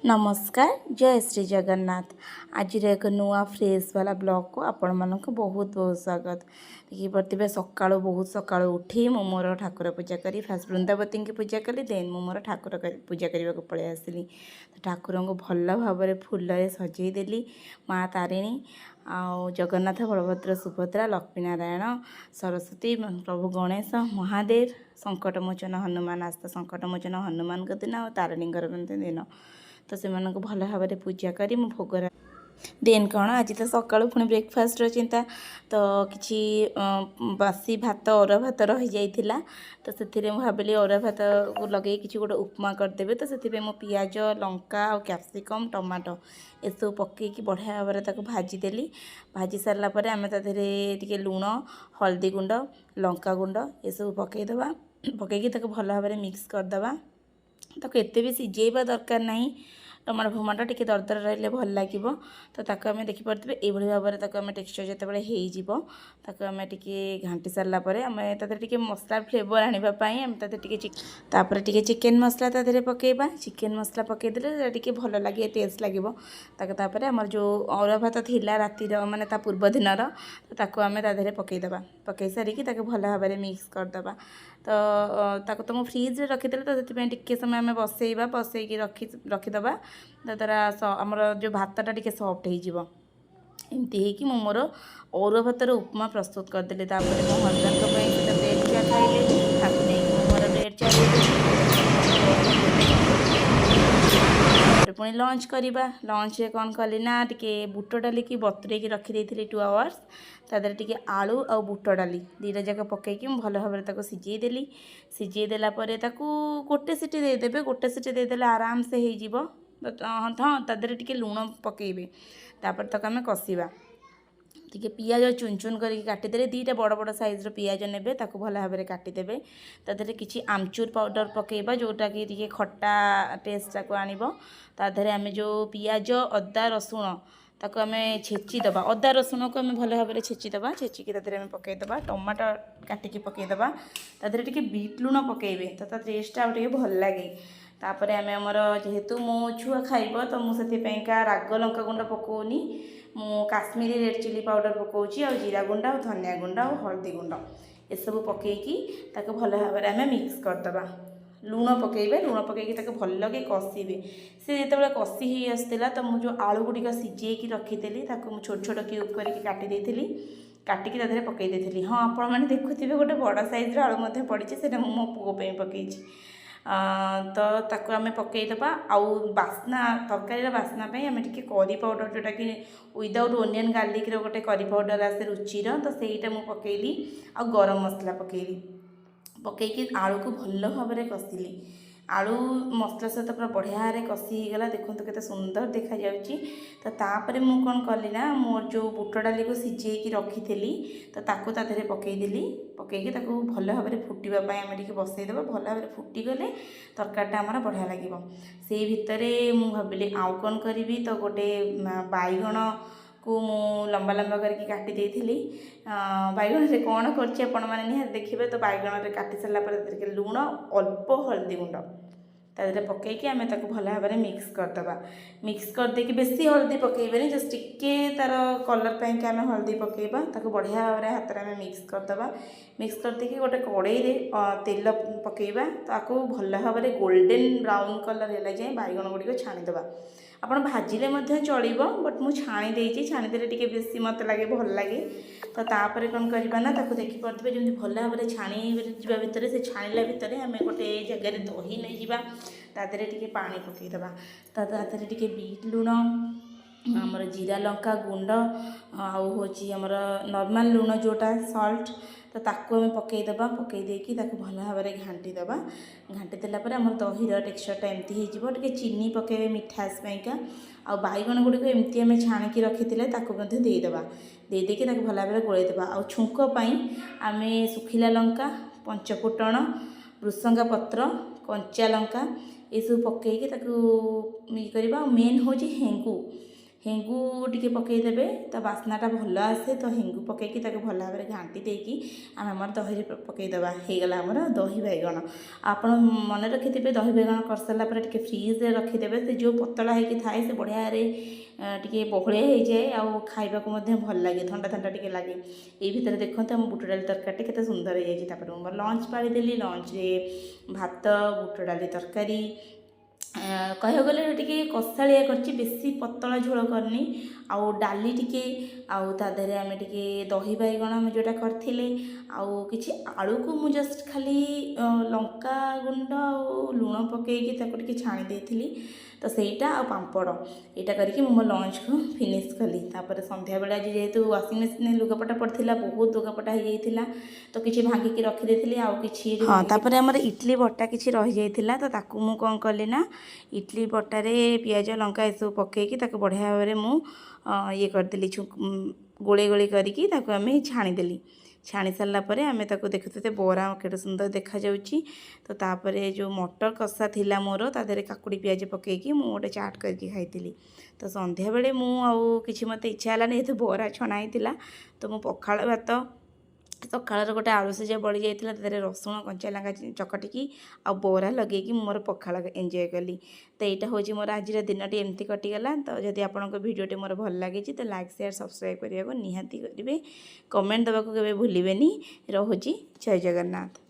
ନମସ୍କାର, ଜୟ ଶ୍ରୀ ଜଗନ୍ନାଥ। ଆଜିର ଏକ ନୂଆ ଫ୍ରେଶ୍ ବାଲା ବ୍ଲଗ୍କୁ ଆପଣମାନଙ୍କୁ ବହୁତ ବହୁତ ସ୍ୱାଗତ। ଦେଖିପାରୁଥିବେ, ସକାଳୁ ବହୁତ ସକାଳୁ ଉଠି ମୁଁ ମୋର ଠାକୁର ପୂଜା କରି ଫାଷ୍ଟ ବୃନ୍ଦାବତୀଙ୍କୁ ପୂଜା କଲି। ଦେନ୍ ମୁଁ ମୋର ଠାକୁର ପୂଜା କରିବାକୁ ପଳେଇ ଆସିଲି। ତ ଠାକୁରଙ୍କୁ ଭଲ ଭାବରେ ଫୁଲରେ ସଜେଇ ଦେଲି। ମା ତାରିଣୀ ଆଉ ଜଗନ୍ନାଥ, ବଳଭଦ୍ର, ସୁଭଦ୍ରା, ଲକ୍ଷ୍ମୀ ନାରାୟଣ, ସରସ୍ୱତୀ, ପ୍ରଭୁ ଗଣେଶ, ମହାଦେବ, ସଙ୍କଟମୋଚନ ହନୁମାନ। ଆସ୍ଥା ସଙ୍କଟମୋଚନ ହନୁମାନଙ୍କ ଦିନ ଆଉ ତାରିଣୀଙ୍କର ମଧ୍ୟ ଦିନ। ତ ସେମାନଙ୍କୁ ଭଲ ଭାବରେ ପୂଜା କରି ମୁଁ ଭୋଗ। ଦେନ୍ କ'ଣ, ଆଜି ତ ସକାଳୁ ପୁଣି ବ୍ରେକଫାଷ୍ଟର ଚିନ୍ତା। ତ କିଛି ବାସି ଭାତ, ଅରୁଆ ଭାତ ରହିଯାଇଥିଲା। ତ ସେଥିରେ ମୁଁ ଭାବିଲି ଅରୁଆ ଭାତକୁ ଲଗେଇ କିଛି ଗୋଟେ ଉପମା କରିଦେବି। ତ ସେଥିପାଇଁ ମୁଁ ପିଆଜ, ଲଙ୍କା ଆଉ କ୍ୟାପ୍ସିକମ୍, ଟମାଟୋ ଏସବୁ ପକେଇକି ବଢ଼ିଆ ଭାବରେ ତାକୁ ଭାଜିଦେଲି। ଭାଜି ସାରିଲା ପରେ ଆମେ ତା ଦେହରେ ଟିକେ ଲୁଣ, ହଳଦୀ ଗୁଣ୍ଡ, ଲଙ୍କା ଗୁଣ୍ଡ ଏସବୁ ପକାଇଦେବା। ପକାଇକି ତାକୁ ଭଲ ଭାବରେ ମିକ୍ସ କରିଦେବା। ତାକୁ ଏତେ ବି ସିଝେଇବା ଦରକାର ନାହିଁ। ଟମାଟୋ ଫମାଟୋ ଟିକେ ଦରଦର ରହିଲେ ଭଲ ଲାଗିବ। ତ ତାକୁ ଆମେ ଦେଖିପାରୁଥିବେ, ଏଇଭଳି ଭାବରେ ତାକୁ ଆମେ ଟେକ୍ସଚର୍ ଯେତେବେଳେ ହେଇଯିବ, ତାକୁ ଆମେ ଟିକେ ଘାଣ୍ଟି ସାରିଲା ପରେ ଆମେ ତା ଦେହରେ ଟିକେ ମସଲା ଫ୍ଲେଭର୍ ଆଣିବା ପାଇଁ ଆମେ ତା ଦେହରେ ଟିକେ ତାପରେ ଟିକେ ଚିକେନ୍ ମସଲା ତା ଦେହରେ ପକାଇବା। ଚିକେନ୍ ମସଲା ପକାଇଦେଲେ ସେଇଟା ଟିକେ ଭଲ ଲାଗେ, ଟେଷ୍ଟ ଲାଗିବ ତାକୁ। ତାପରେ ଆମର ଯେଉଁ ଅରୁଆ ଭାତ ଥିଲା ରାତିର, ମାନେ ତା ପୂର୍ବ ଦିନର, ତ ତାକୁ ଆମେ ତା ଦେହରେ ପକାଇଦେବା। ପକାଇ ସାରିକି ତାକୁ ଭଲ ଭାବରେ ମିକ୍ସ କରିଦେବା। ତ ତାକୁ ତ ମୁଁ ଫ୍ରିଜରେ ରଖିଦେଲି, ତ ସେଥିପାଇଁ ଟିକେ ସମୟ ଆମେ ବସେଇବା। ବସେଇକି ରଖିଦେବା, ଯାଦ୍ୱାରା ଆମର ଯେଉଁ ଭାତଟା ଟିକେ ସଫ୍ଟ ହେଇଯିବ। ଏମିତି ହେଇକି ମୁଁ ମୋର ଅରୁଆ ଭାତର ଉପମା ପ୍ରସ୍ତୁତ କରିଦେଲି। ତାପରେ ମୋ ହଜବେଣ୍ଡଙ୍କ ପାଇଁ ସେଟା ବ୍ରେଡ଼୍ ଚା ଖାଇଲେ, ତାକୁ ନେଇକି ମୁଁ ମୋର ବ୍ରେଡ଼୍ ଚା ଦେଇଦେଲି। ତାପରେ ପୁଣି ଲଞ୍ଚ କରିବା। ଲଞ୍ଚରେ କ'ଣ କଲି ନା ଟିକେ ବୁଟ ଡାଲିକି ବତୁରେଇକି ରଖିଦେଇଥିଲି 2 ଆୱାର୍ସ। ତା ଦେହରେ ଟିକେ ଆଳୁ ଆଉ ବୁଟ ଡାଲି ଦୁଇଟା ଯାକ ପକାଇକି ମୁଁ ଭଲ ଭାବରେ ତାକୁ ସିଝେଇ ଦେଲି। ସିଝେଇ ଦେଲା ପରେ ତାକୁ ଗୋଟେ ସିଟି ଦେଇଦେବେ। ଗୋଟେ ସିଟି ଦେଇଦେଲେ ଆରାମସେ ହେଇଯିବ। ହଁ, ତା ଦେହରେ ଟିକେ ଲୁଣ ପକାଇବେ। ତାପରେ ତାକୁ ଆମେ କଷିବା। ଟିକେ ପିଆଜ ଚୁନ ଚୁନ କରିକି କାଟିଦେଲେ। ଦୁଇଟା ବଡ଼ ବଡ଼ ସାଇଜ୍ର ପିଆଜ ନେବେ, ତାକୁ ଭଲ ଭାବରେ କାଟିଦେବେ। ତା ଦେହରେ କିଛି ଆମଚୁର ପାଉଡ଼ର ପକାଇବା, ଯେଉଁଟାକି ଟିକେ ଖଟା ଟେଷ୍ଟଟାକୁ ଆଣିବ। ତା ଦେହରେ ଆମେ ଯେଉଁ ପିଆଜ, ଅଦା, ରସୁଣ ତାକୁ ଆମେ ଛେଚିଦେବା। ଅଦା ରସୁଣକୁ ଆମେ ଭଲ ଭାବରେ ଛେଚିଦେବା। ଛେଚିକି ତା ଦେହରେ ଆମେ ପକାଇଦେବା। ଟମାଟୋ କାଟିକି ପକାଇଦେବା। ତା ଦେହରେ ଟିକେ ବିଟ୍ ଲୁଣ ପକାଇବେ, ତ ତା ଟେଷ୍ଟଟା ଆଉ ଟିକେ ଭଲ ଲାଗେ। ତାପରେ ଆମେ ଆମର, ଯେହେତୁ ମୋ ଛୁଆ ଖାଇବ, ତ ମୁଁ ସେଥିପାଇଁକା ରାଗ ଲଙ୍କା ଗୁଣ୍ଡ ପକାଉନି। ମୁଁ କାଶ୍ମୀରୀ ରେଡ଼୍ ଚିଲି ପାଉଡ଼ର ପକାଉଛି ଆଉ ଜିରା ଗୁଣ୍ଡ ଆଉ ଧନିଆ ଗୁଣ୍ଡ ଆଉ ହଳଦୀ ଗୁଣ୍ଡ ଏସବୁ ପକାଇକି ତାକୁ ଭଲ ଭାବରେ ଆମେ ମିକ୍ସ କରିଦେବା। ଲୁଣ ପକାଇବେ। ଲୁଣ ପକାଇକି ତାକୁ ଭଲକି କଷିବେ। ସେ ଯେତେବେଳେ କଷି ହେଇ ଆସୁଥିଲା, ତ ମୁଁ ଯେଉଁ ଆଳୁ ଗୁଡ଼ିକ ସିଝେଇକି ରଖିଥିଲି, ତାକୁ ମୁଁ ଛୋଟ ଛୋଟ କ୍ୟୁବ୍ କରିକି କାଟି ଦେଇଥିଲି। କାଟିକି ତା ଦେହରେ ପକାଇ ଦେଇଥିଲି। ହଁ, ଆପଣମାନେ ଦେଖୁଥିବେ, ଗୋଟେ ବଡ଼ ସାଇଜ୍ର ଆଳୁ ମଧ୍ୟ ପଡ଼ିଛି। ସେଇଟା ମୁଁ ମୋ ପୁଅ ପାଇଁ ପକାଇଛି। ତ ତାକୁ ଆମେ ପକାଇଦେବା। ଆଉ ବାସ୍ନା, ତରକାରୀର ବାସ୍ନା ପାଇଁ ଆମେ ଟିକେ କରି ପାଉଡ଼ର, ଯେଉଁଟାକି ୱିଦାଉଟ୍ ଓନିଅନ୍ ଗାର୍ଲିକ୍ର ଗୋଟେ କରି ପାଉଡ଼ର ଆସେ ରୁଚିର, ତ ସେଇଟା ମୁଁ ପକାଇଲି ଆଉ ଗରମ ମସଲା ପକାଇଲି। ପକାଇକି ଆଳୁକୁ ଭଲ ଭାବରେ କଷିଲି। ଆଳୁ ମସଲା ସହିତ ପୁରା ବଢ଼ିଆରେ କଷି ହେଇଗଲା। ଦେଖନ୍ତୁ କେତେ ସୁନ୍ଦର ଦେଖାଯାଉଛି। ତ ତାପରେ ମୁଁ କ'ଣ କଲି ନା ମୋର ଯେଉଁ ବୁଟ ଡାଲିକୁ ସିଝେଇକି ରଖିଥିଲି, ତ ତାକୁ ତା ଦେହରେ ପକାଇଦେଲି। ପକାଇକି ତାକୁ ଭଲ ଭାବରେ ଫୁଟିବା ପାଇଁ ଆମେ ଟିକେ ବସେଇଦେବା। ଭଲ ଭାବରେ ଫୁଟିଗଲେ ତରକାରୀଟା ଆମର ବଢ଼ିଆ ଲାଗିବ। ସେଇ ଭିତରେ ମୁଁ ଭାବିଲି ଆଉ କ'ଣ କରିବି। ତ ଗୋଟେ ବାଇଗଣକୁ ମୁଁ ଲମ୍ବା ଲମ୍ବା କରିକି କାଟି ଦେଇଥିଲି। ବାଇଗଣରେ କ'ଣ କରିଛି, ଆପଣମାନେ ନିହାତି ଦେଖିବେ। ତ ବାଇଗଣରେ କାଟି ସାରିଲା ପରେ ଟିକେ ଲୁଣ, ଅଳ୍ପ ହଳଦୀ ଗୁଣ୍ଡ ତା ଦେହରେ ପକାଇକି ଆମେ ତାକୁ ଭଲ ଭାବରେ ମିକ୍ସ କରିଦେବା। ମିକ୍ସ କରିଦେଇକି, ବେଶୀ ହଳଦୀ ପକାଇବେନି, ଜଷ୍ଟ ଟିକେ ତା'ର କଲର୍ ପାଇଁକି ଆମେ ହଳଦୀ ପକାଇବା। ତାକୁ ବଢ଼ିଆ ଭାବରେ ହାତରେ ଆମେ ମିକ୍ସ କରିଦେବା। ମିକ୍ସ କରିଦେଇକି ଗୋଟେ କଡ଼େଇରେ ତେଲ ପକାଇବା। ତାକୁ ଭଲ ଭାବରେ ଗୋଲ୍ଡେନ୍ ବ୍ରାଉନ୍ କଲର୍ ହେଲା ଯାଏଁ ବାଇଗଣ ଗୁଡ଼ିକ ଛାଣିଦେବା। ଆପଣ ଭାଜିଲେ ମଧ୍ୟ ଚଳିବ, ବଟ୍ ମୁଁ ଛାଣି ଦେଇଛି। ଛାଣିଦେଲେ ଟିକେ ବେଶୀ ମୋତେ ଲାଗେ ଭଲ ଲାଗେ। ତ ତାପରେ କ'ଣ କରିବା ନା ତାକୁ ଦେଖିପାରୁଥିବେ, ଯେମିତି ଭଲ ଭାବରେ ଛାଣି ଯିବା ଭିତରେ, ସେ ଛାଣିଲା ଭିତରେ ଆମେ ଗୋଟେ ଜାଗାରେ ଦହି ନେଇଯିବା। ତା ଦେହରେ ଟିକେ ପାଣି ପକାଇଦେବା। ତା ଦେହରେ ଟିକେ ବିଟ୍ ଲୁଣ, ଆମର ଜିରା ଲଙ୍କା ଗୁଣ୍ଡ ଆଉ ହେଉଛି ଆମର ନର୍ମାଲ୍ ଲୁଣ ଯେଉଁଟା ସଲ୍ଟ, ତ ତାକୁ ଆମେ ପକାଇଦେବା। ପକାଇ ଦେଇକି ତାକୁ ଭଲ ଭାବରେ ଘାଣ୍ଟି ଦେବା। ଘାଣ୍ଟି ଦେଲା ପରେ ଆମର ଦହିର ଟେକ୍ସଚର୍ଟା ଏମିତି ହେଇଯିବ। ଟିକେ ଚିନି ପକାଇବେ ମିଠାସ ପାଇଁକା। ଆଉ ବାଇଗଣ ଗୁଡ଼ିକୁ ଏମିତି ଆମେ ଛାଣିକି ରଖିଥିଲେ, ତାକୁ ମଧ୍ୟ ଦେଇଦେବା। ଦେଇଦେଇକି ତାକୁ ଭଲ ଭାବରେ ଗୋଳେଇ ଦେବା। ଆଉ ଛୁଙ୍କ ପାଇଁ ଆମେ ଶୁଖିଲା ଲଙ୍କା, ପଞ୍ଚଫୁଟଣ, ଭୃସଙ୍ଗା ପତ୍ର, କଞ୍ଚା ଲଙ୍କା ଏସବୁ ପକାଇକି ତାକୁ ଇଏ କରିବା। ଆଉ ମେନ୍ ହେଉଛି ହେଙ୍ଗୁ। ହେଙ୍ଗୁ ଟିକେ ପକାଇଦେବେ ତ ବାସ୍ନାଟା ଭଲ ଆସେ। ତ ହେଙ୍ଗୁ ପକାଇକି ତାକୁ ଭଲ ଭାବରେ ଘାଣ୍ଟି ଦେଇକି ଆମେ ଆମର ଦହିରେ ପକାଇଦେବା। ହେଇଗଲା ଆମର ଦହି ବାଇଗଣ। ଆପଣ ମନେ ରଖିଥିବେ, ଦହି ବାଇଗଣ କରିସାରିଲା ପରେ ଟିକେ ଫ୍ରିଜରେ ରଖିଦେବେ। ସେ ଯେଉଁ ପତଳା ହେଇକି ଥାଏ, ସେ ବଢ଼ିଆରେ ଟିକେ ବହଳିଆ ହେଇଯାଏ ଆଉ ଖାଇବାକୁ ମଧ୍ୟ ଭଲ ଲାଗେ, ଥଣ୍ଡା ଥଣ୍ଡା ଟିକେ ଲାଗେ। ଏଇ ଭିତରେ ଦେଖନ୍ତୁ, ଆମ ବୁଟ ଡାଲି ତରକାରୀଟା କେତେ ସୁନ୍ଦର ହେଇଯାଇଛି। ତାପରେ ମୁଁ ମୋର ଲଞ୍ଚ ବାଢ଼ିଦେଲି। ଲଞ୍ଚରେ ଭାତ, ବୁଟ ଡାଲି ତରକାରୀ, କହିବାକୁ ଗଲେ ଟିକେ କଷାଳିଆ କରିଛି, ବେଶୀ ପତଳା ଝୋଳ କରିନି, ଆଉ ଡାଲି ଟିକେ, ଆଉ ତା ଦେହରେ ଆମେ ଟିକେ ଦହି ବାଇଗଣ ଆମେ ଯେଉଁଟା କରିଥିଲେ, ଆଉ କିଛି ଆଳୁକୁ ମୁଁ ଜଷ୍ଟ ଖାଲି ଲଙ୍କା ଗୁଣ୍ଡ ଆଉ ଲୁଣ ପକାଇକି ତାକୁ ଟିକେ ଛାଣି ଦେଇଥିଲି, ତ ସେଇଟା ଆଉ ପାମ୍ପଡ଼, ଏଇଟା କରିକି ମୁଁ ମୋ ଲଞ୍ଚକୁ ଫିନିଶ୍ କଲି। ତାପରେ ସନ୍ଧ୍ୟାବେଳେ ଆଜି ଯେହେତୁ ୱାସିଂ ମେସିନ୍ରେ ଲୁଗାପଟା ପଡ଼ିଥିଲା, ବହୁତ ଲୁଗାପଟା ହେଇଯାଇଥିଲା, ତ କିଛି ଭାଙ୍ଗିକି ରଖିଦେଇଥିଲି ଆଉ କିଛି। ହଁ, ତାପରେ ଆମର ଇଡ଼ଲି ବଟା କିଛି ରହିଯାଇଥିଲା, ତ ତାକୁ ମୁଁ କ'ଣ କଲି ନା ଇଡ଼ଲି ବଟାରେ ପିଆଜ, ଲଙ୍କା ଏସବୁ ପକାଇକି ତାକୁ ବଢ଼ିଆ ଭାବରେ ମୁଁ ଇଏ କରିଦେଲି, ଗୋଳେଇ ଗୋଳେଇ କରିକି ତାକୁ ଆମେ ଛାଣିଦେଲି। ଛାଣି ସାରିଲା ପରେ ଆମେ ତାକୁ ଦେଖୁଥିଲେ, ବରା କେତେ ସୁନ୍ଦର ଦେଖାଯାଉଛି। ତ ତାପରେ ଯେଉଁ ମଟର କଷା ଥିଲା ମୋର, ତା ଦେହରେ କାକୁଡ଼ି ପିଆଜ ପକାଇକି ମୁଁ ଗୋଟେ ଚାଟ୍ କରିକି ଖାଇଥିଲି। ତ ସନ୍ଧ୍ୟାବେଳେ ମୁଁ ଆଉ କିଛି ମୋତେ ଇଚ୍ଛା ହେଲାନି, ଯେହେତୁ ବରା ଛଣା ହେଇଥିଲା। ତ ମୁଁ ପଖାଳ ଭାତ, ସକାଳର ଗୋଟେ ଆଳୁ ସିଝା ବଳି ଯାଇଥିଲା, ତା ଦେହରେ ରସୁଣ କଞ୍ଚା ଲଙ୍କା ଚକଟିକି ଆଉ ବରା ଲଗେଇକି ମୁଁ ମୋର ପଖାଳ ଏନ୍ଜୟ କଲି। ତ ଏଇଟା ହେଉଛି ମୋର ଆଜିର ଦିନଟି, ଏମିତି କଟିଗଲା। ତ ଯଦି ଆପଣଙ୍କ ଭିଡ଼ିଓଟି ମୋର ଭଲ ଲାଗିଛି, ତ ଲାଇକ୍, ସେୟାର, ସବସ୍କ୍ରାଇବ୍ କରିବାକୁ ନିହାତି କରିବେ। କମେଣ୍ଟ ଦେବାକୁ କେବେ ଭୁଲିବେନି। ରହୁଛି, ଜୟ ଜଗନ୍ନାଥ।